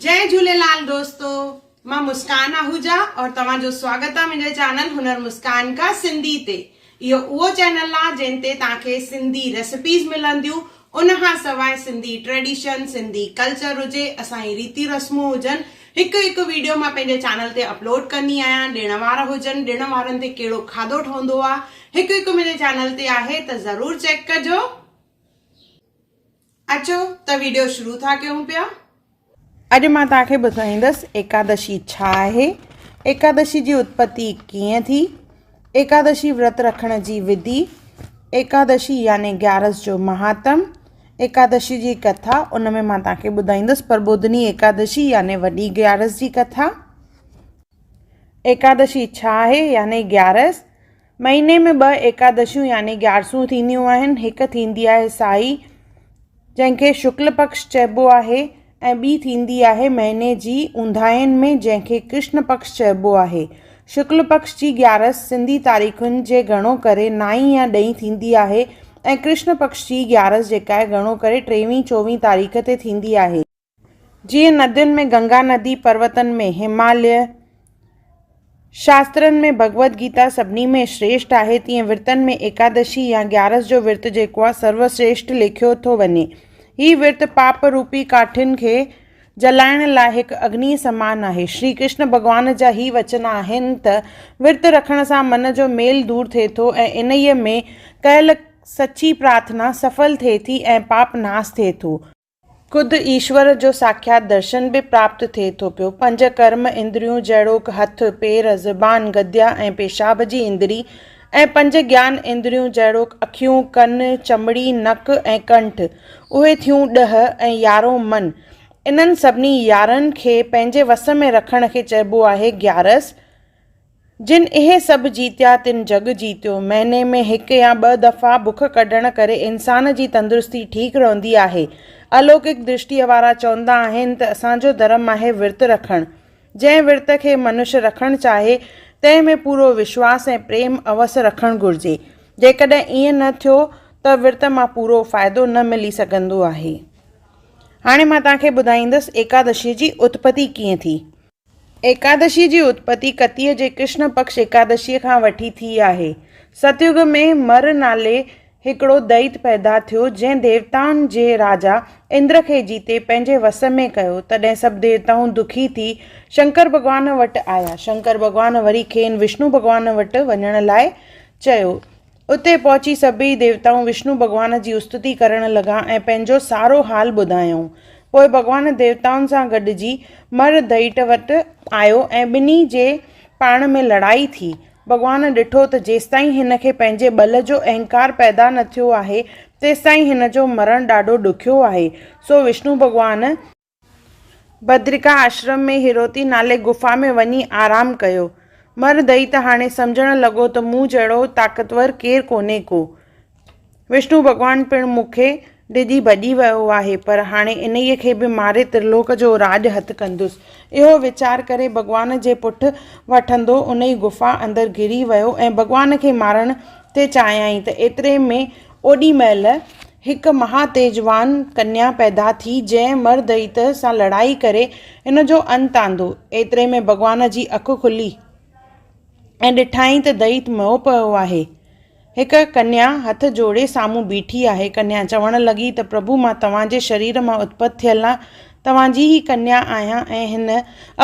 جئي جهوليلال دوستو مان مسڪان آهوجا اور توهان جو سواگت آ منهنجي چينل هنر مسڪان کا سنڌي تي اهو اهو چينل آ جنهن تي توهان کي سنڌي ريسپيز ملنديون ان کان سواء سنڌي ٽريڊيشن سنڌي ڪلچر هجي اسان جي ريتي رسمون هجن هڪ هڪ ويڊيو مان پنهنجي چينل تي اپلوڊ ڪندي آهيان ڏڻ وار هجن ڏڻ وارن تي ڪهڙو کاڌو ٺهندو آ هڪ هڪ منهنجي چينل تي آهي ته ضرور چيڪ ڪجو. اچو ته ويڊيو شروع ٿا ڪيون پيا. اڄ مان توهان کي ٻڌائيندس ايڪادشي ڇا آهي، ايڪادشي جي اتپتي ڪيئن ٿي، ايڪادشي ورت رکڻ جي وڌي، ايڪادشي يعني گيارس جو مهاتم، ايڪادشي جي ڪٿا، ان ۾ مان توهان کي ٻڌائيندس پرٻوڌني ايڪادشي يعني وڏي گيارس جي ڪٿا. ايڪادشي ڇا آهي يعني گيارس؟ مهيني ۾ ٻه ايڪادشيون يعني گيارسون ٿينديون آهن. هڪ ٿيندي آهي سائي، جنهن کي شڪل پڪش چئبو آهي ۽ ٻي ٿيندي آهي مهيني جي اونداهين ۾ جنهن کي ڪرشن پڪش چئبو آهي. شڪل پڪش جي گيارس سنڌي تاريخن جي گهڻو ڪري نائين يا ڏهين ٿيندي آهي ۽ ڪرشن پڪش جي گيارس جيڪا آهي گهڻو ڪري ٽيويهين چوويهين تاريخ تي ٿيندي آهي. جيئن ندين ۾ گنگا ندي، پروتن ۾ هماليه، شاسترن ۾ ڀڳوت گيتا سڀني ۾ شريشٺ آهي، تيئن ورتن ۾ ايڪادشي يا گيارس جو ورت جيڪو آهي سرو شريشٺ ليکيو ٿو وڃي. هي ورت پاپ روپي ڪاٺين کي جلائڻ لاء هڪ اگنيء سمان آهي. شري ڪرشن ڀڳوان جا هي وچن آهن ته ورت رکڻ سان من جو ميل دور ٿئي ٿو ۽ انهيء ۾ ڪيل سچي پرارٿنا سڦل ٿئي ٿي ۽ پاپ ناس ٿئي ٿو. خود ايشور جو ساکيات درشن به پراپت ٿئي ٿو پيو. پنج ڪرم اندريون جهڙوڪ هٿ، پير، زبان، گديا ۽ پيشاب جي اندري ۽ پنج گيان اندريون جهڙوڪ اکيون، ڪن، چمڙي، نڪ ۽ ڪنٺ، اهي ٿيون ڏهه ۽ يارهون من. انهن سڀني يارهن کي پنهنجي وس ۾ رکڻ کي چئبو آهي گيارس. جن اهي سڀ جيتيا تن جڳ جيتيو. مهيني ۾ هڪ يا ٻه دفعا بک ڪڍڻ ڪري انسان جي تندرستي ٺيڪ رهندي آهي. الوڪڪ درشٽيء وارا چوندا آهن ته اسان جو ڌرم آهي ورت رکڻ. جنهن ورت کي منش رکڻ چاهي، تنهن ۾ پورو وشواس ۽ پريم اوس رکڻ گهرجي. جيڪڏهن ائين نه ٿيو ته ورت مان پورو فائدو نه ملي سگهندو آهي. هاڻي مان توهان کي ٻڌائيندس ايڪادشيء جي اتپتي ڪيئن ٿي. ايڪادشيء جي اتپتي ڪتيء جي ڪرشن پڪش ايڪادشيء کان وٺي ٿي آهي. ستيگ ۾ مر نالي هڪڙو دئيت پيدا ٿيو، جنهن ديوتائن جي راجا اندر کي جيتي پنهنجي وس ۾ ڪيو. تڏهن سڀ ديوتائون دکي ٿي شنڪر ڀڳوان وٽ آيا. شنڪر ڀڳوان وري کين وشنو ڀڳوان وٽ وڃڻ لاء چيو. اتي پهچي سڀيئي ديوتائون وشنو ڀڳوان جي استتي ڪرڻ لڳا ۽ پنهنجو سارو حال ٻڌايائون. پوء ڀڳوان ديوتائن سان گڏجي مر دئيٽ وٽ آيو ۽ ٻنهي جي پاڻ ۾ لڙائي ٿي. ڀڳوان ڏٺو ته جيستائين هن کي پنهنجي ٻل جو اهنڪار پيدا نه ٿيو آهي، تيستائين هن جو مرڻ ڏاڍو ڏکيو آهي. سو وشنو ڀڳوان. بدرڪا آشرم ۾ هيروتي نالي گفا ۾ وڃي آرام ڪيو. مر دئي ته هاڻي سمجهڻ لڳو ته مون جهڙو طاقتور ڪير ڪونهي ڪو. وشنو ڀڳوان پڻ مون کي ڊڄي ڀڄي ويو آهي، پر هاڻي انهيء کي به ماري ترلوڪ جو راڄ هٿ ڪندس. اهو ويچار ڪري ڀڳوان جي پٺ وٺندو انهي گفا اندر گهڙي ويو ۽ ڀڳوان کي مارڻ ٿي چاهيائين ته ايتري ۾ اوڏي مهل هڪ مها تيجوان ڪنيا پيدا ٿي، جنهن مر دئيت سان لڙائي ڪري هن جو انت آندو. ايتري ۾ ڀڳوان جي اک کلي ۽ ڏٺائين ته دئيت مئو پيو آهي. هڪ ڪنيا هٿ جوڙي سامهون بيٺي آهي. ڪنيا چوڻ لڳي ته پرڀو مان توهان جي شرير مان اتپت ٿيل توهان جي ئي ڪنيا آهيان ۽ هن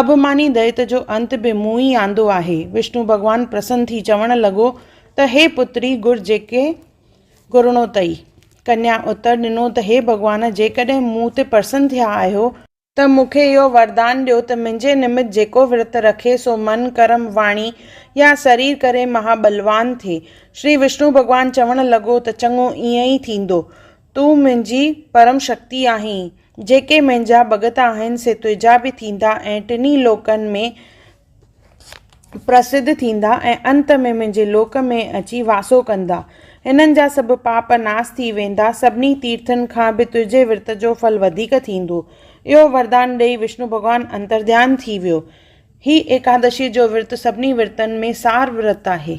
اڀماني دئيت جو انت به مون ئي آندو آهي. وشنو ڀڳوان پرسن ٿي چوڻ لڳو ته هي پتري گر جيڪي گهرڻو اٿئي. ڪنيا اتر ڏنو ته هي ڀڳوان جيڪڏهن مون تي پرسن ٿيا آهيو، ته مون کي اهو وردان ڏيو ته منهنجي نمت جيڪو ورت رکي سو من، ڪرم، واڻي يا سرير ڪري مها ٻلوان ٿئي. شري وشنو ڀڳوان چوڻ لڳو ته چڱو ائين ئي ٿيندو. تون منهنجي پرم شڪتي آهين. جيڪي منهنجا ڀڳت آهن سي تنهنجا به ٿيندا ۽ ٽنهي لوڪن ۾ پرسڌ ٿيندا ۽ انت ۾ منهنجي لوڪ ۾ اچي واسو ڪندا. هنن جا سڀ پاپ ناس ٿي ويندا. سڀني تيرٿن کان به تنهنجي ورت جو ڦل وڌيڪ ٿيندو. اهو وردان ڏيئي وشنو ڀڳوان انترڌيان ٿي ويو. هي ايڪادشيء جو ورت سڀني ورتن ۾ سار ورت آهي.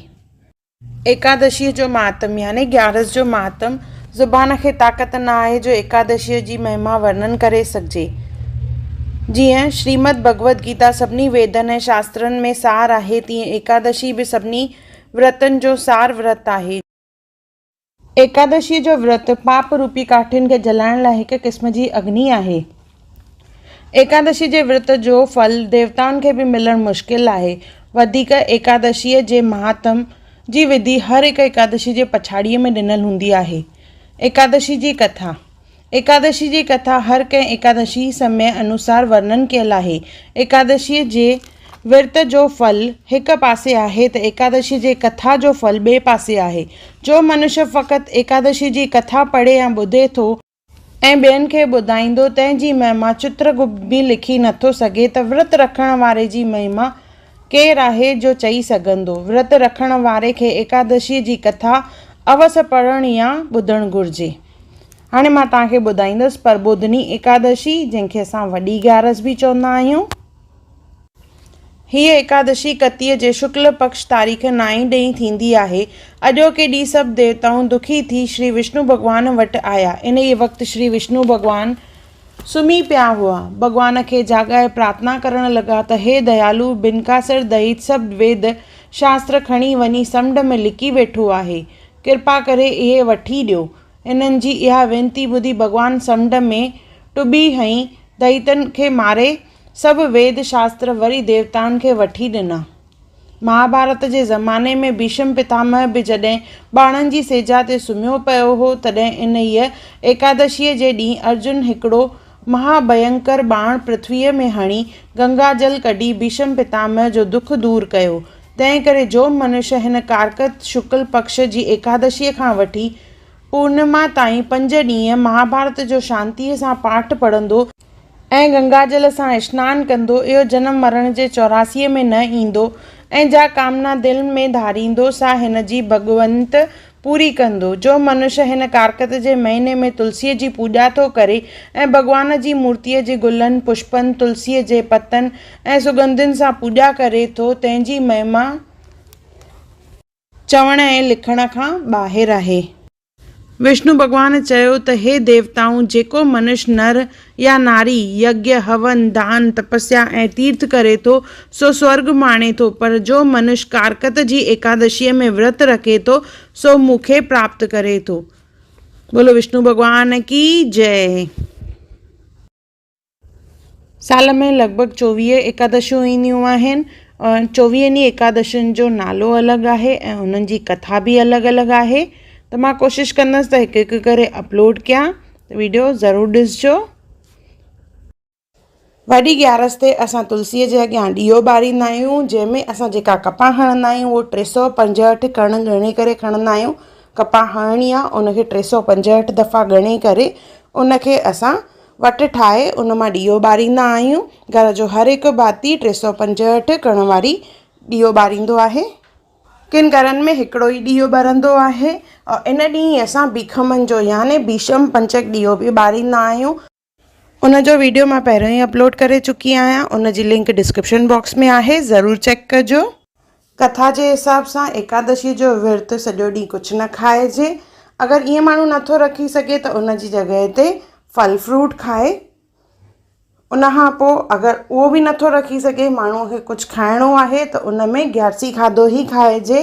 ايڪادشيء جو مهاتم يعني گيارس جو مهاتم، زبان کي طاقت نه آهي جو ايڪادشيء جي مهما ورنن ڪري سگهجي. جيئن شريمد ڀڳوت گيتا سڀني ويدن ۽ شاسترن ۾ سار آهي، تيئن ايڪادشي به سڀني ورتن جو سار ورت آهي. ايڪادشيء جو ورت پاپ روپي ڪاٺين کي جلائڻ لاء هڪ قسم جي اگني آهي. ايڪادشيء جي ورت جو ڦل ديوتائن کي به ملڻ مشڪل آهي. وڌيڪ ايڪادشيء جي مهاتم جي وڌي هر هڪ ايڪادشيء جي پڇاڙيء ۾ ڏنل هوندي آهي. ايڪادشي جي ڪٿا، ايڪادشي جي ڪٿا هر ڪنهن ايڪادشي سمي انوسار ورنن ڪيل آهي. ايڪادشيء جي ورت جو ڦل هڪ پاسي آهي ته ايڪادشيء جي ڪٿا جو ڦل ٻئي پاسي آهي. جو منشيه فقط ايڪادشيء جي ڪٿا پڙهي يا ٻڌي ٿو، ۽ ٻين کي ٻڌائيندو، تنهن جي مهما چترگپت به لکي نٿو سگهي ته ورت رکڻ واري جي مهما ڪير آهي جو چئي سگهندو. ورت رکڻ واري کي ايڪادشيء جي ڪٿا اوس پڙهڻ يا ٻڌڻ گهرجي. هاڻي مان توهان کي ٻڌائيندس پرٻوڌني ايڪادشي، جنهن کي اسان وڏي گيارس به چوندا آهيون. هيء ايڪادشي ڪتيء جي شڪل پڪش تاريخ نائين ڏينهن ٿيندي آهي. اڄوڪي ڏينهن سڀ ديوتائون دکي ٿي شري وشنو ڀڳوان وٽ آيا. انهيء وقت شري وشنو ڀڳوان سمهي پيا هئا. ڀڳوان کي جاڳائي پرارٿنا ڪرڻ لڳا ته هي ديالو بنڪاسر دئيت سڀ ويد شاستر کڻي وڃي سمنڊ ۾ لڪي ويٺو آهي. ڪرپا ڪري اهي وٺي ڏيو. هنن جي اها وينتي ٻڌي ڀڳوان سمنڊ ۾ ٽٻي هنئي دئيتن کي ماري سڀ ويد شاستر وري ديوتائن کي وٺي ڏنا. مهاڀارت جي زماني ۾ ڀيشم پتامهه به جڏهن ٻاڻن جي سيجا تي سمهيو پيو هو، تڏهن انهيء ايڪادشيء جي ڏينهن ارجن هڪڙو مها ڀينڪر ٻاڻ پرٿويء ۾ هڻي، گنگا جل ڪڍي ڀيشم پتامهه جو دک دور ڪيو. تنهنڪري جو منش هن ڪارڪت شڪل پڪش جي ايڪادشيء کان وٺي پورنما تائين پنج ڏينهن مهاڀارت جو شانتيء سان پاٺ پڙهندو ۽ گنگاجل سان اشنان ڪندو، اهو جنم مرڻ جي چوراسيء ۾ نه ايندو ۽ جا ڪامنا دل ۾ ڌاريندو، سا هن جي ڀڳونت پوري ڪندو. جو منش هن ڪارڪت جي مهيني ۾ تلسيء جي پوڄا ٿو ڪري ۽ ڀڳوان جي مورتيء جي گلن، پشپن، تلسيء جي پتن ۽ سڳنڌين سان پوڄا ڪري ٿو، تنهن جي مهما چوڻ ۽ لکڻ کان ٻاهر آهي. وشنو ڀڳوان چيو ته هي ديوتائون! جيڪو منش نر يا ناري يگيا، هون، دان، تپسيا ۽ تيرٿ ڪري ٿو، سو سورڳ ماڻي ٿو، پر جو منش ڪارڪت جي ايڪادشيء ۾ ورت رکي ٿو، سو مون کي پراپت ڪري ٿو. بولو وشنو ڀڳوان ڪي جئه. سال ۾ لڳ ڀڳ 24 ايڪادشيون اينديون آهن. چوويهن ئي ايڪادشين جو نالو الڳ آهي ۽ انهن جي ڪٿا به الڳ الڳ آهي ته مان ڪوشش ڪندس ته هڪ هڪ ڪري اپلوڊ ڪيان ته ويڊيو ضرور ڏسجو. وڏي گيارس تي اسان تلسيء جي اڳيان ڏيئو ٻاريندا آهيون جنهن ۾ اسان جيڪا ڪپان هڻندا آهيون اهو 365 ڪڻ ڳڻي ڪري کڻندا آهيون ڪپان هڻڻي آهي ان کي 365 دفعا ڳڻي ڪري ان کي اسان وٽ ٺاهي ان مان ڏيئو ٻاريندا آهيون. گهر جو هر هڪ ڀاتي 365 ڪڻ واري ڏيئو ٻاريندو آهي. ڪن گهرن ۾ هڪڙو ئي ڏيئو ٻرندو آهي ۽ ان ڏينهن اسان بيکمن جو يعني ڀيشم پنچڪ ڏيئو به ٻاريندا آهيون. ان جو ويڊيو مان پهريون ئي اپلوڊ ڪري چڪي آهيان ان جي لنڪ ڊسڪرپشن باڪس ۾ آهي ضرور چيڪ ڪجو. ڪٿا جي حساب سان ايڪادشي جو ورت سڄو ڏينهن ڪجهه نه کائجي. اگر ائين ماڻهو نٿو رکي سگهي ته ان جي جڳهه تي ڦل فروٽ کائي. ان کان پوء اگر اهو به نٿو رکي سگهي ماڻهو کي ڪجهه کائڻو آهي ته ان ۾ گيارسي کاڌو ئي کائجي.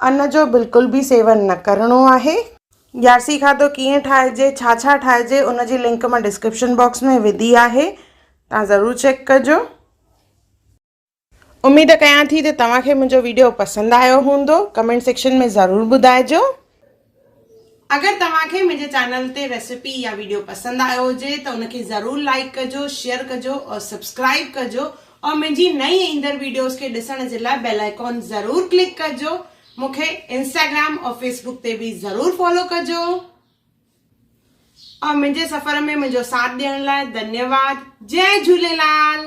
ان جو بلڪل به سيون نه ڪرڻو آهي. گيارسي کاڌو ڪيئن ٺاهجي ڇا ڇا ٺاهجي ان جي لنڪ مان ڊسڪرپشن باڪس ۾ وڌي آهي توهان ضرور چيڪ ڪجو. اميد ڪيان ٿي ته توهان کي منهنجو ويڊيو پسند آيو هوندو ڪمينٽ سيڪشن ۾ ضرور ٻڌائجو. اگر توهان کي منهنجي چينل تي ريسيپي يا ويڊيو پسند آيو هجي ته ان کي ضرور لائيڪ ڪجو شيئر ڪجو اور سبسڪرائيب ڪجو اور منهنجي نئين ايندڙ ويڊيوز کي ڏسڻ جي لاء بيل آئيڪان ضرور ڪلڪ ڪجو مون کي انسٽاگرام اور فيسبوڪ تي به ضرور فالو ڪجو اور منهنجي سفر ۾ منهنجو ساٿ ڏيڻ لاء ڌنيواد جئي جهوليلال.